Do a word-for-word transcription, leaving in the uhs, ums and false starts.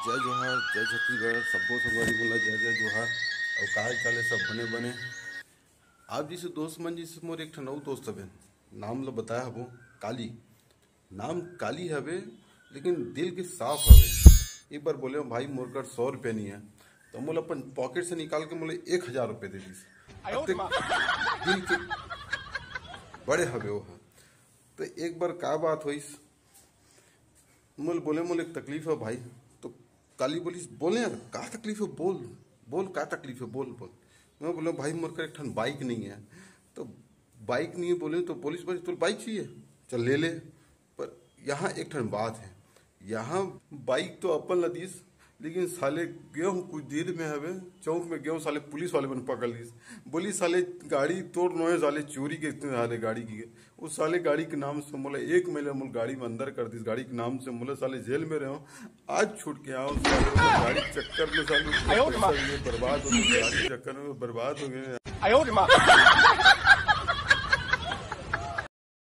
जय जोहार, जय छत्तीसगढ़, सब्बो संगवारी मन ला जय जय जोहार। अउ का हाल चाल हे? सब बने बने। आप जइसे दोस्त मन जइसे मोर एक ठन अउ दोस्त हवे, नाम ला बताया हबो, काली। नाम काली हवे, लेकिन दिल के साफ हवे। एक बार बोले, "भाई, मोर कर सौ रुपया नहीं है," तो मोला अपन पॉकेट से निकाल के मोला एक हजार रुपया दे दिस। अतेक दिल के बड़े हवे वो ह। तो एक बार का बात होइस, मोल बोले, "मोला एक तकलीफ है भाई।" तो काली बोलिस, "बोले यार, का तकलीफ है? बोल, बोल, का तकलीफ है? बोल, बोल।" मैं बोला, "भाई, मोर कर एक ठन बाइक नहीं है।" तो बाइक नहीं है बोले, तो बोलिस, "भाई, तोला बाइक चाहिए? चल, ले ले।" पर यहाँ एक ठन बात है, यहाँ बाइक तो अपन ला दिस, लेकिन साले गेहूँ कुछ देर में हवे, चौक में गेहूँ साले पुलिस वाले मन पकड़ लिस। बोली, "साले गाड़ी तोर नोहे, साले चोरी के इतने साले गाड़ी की।" वो साले गाड़ी के नाम से मोला एक महीना मोला गाड़ी में अंदर कर दिस, गाड़ी के नाम से मोला साले जेल में रहो, आज छूट के आओ साले, गाड़ी के चक्कर में साले पैसा ये बर्बाद हो गए, गाड़ी के चक्कर में बर्बाद हो गए।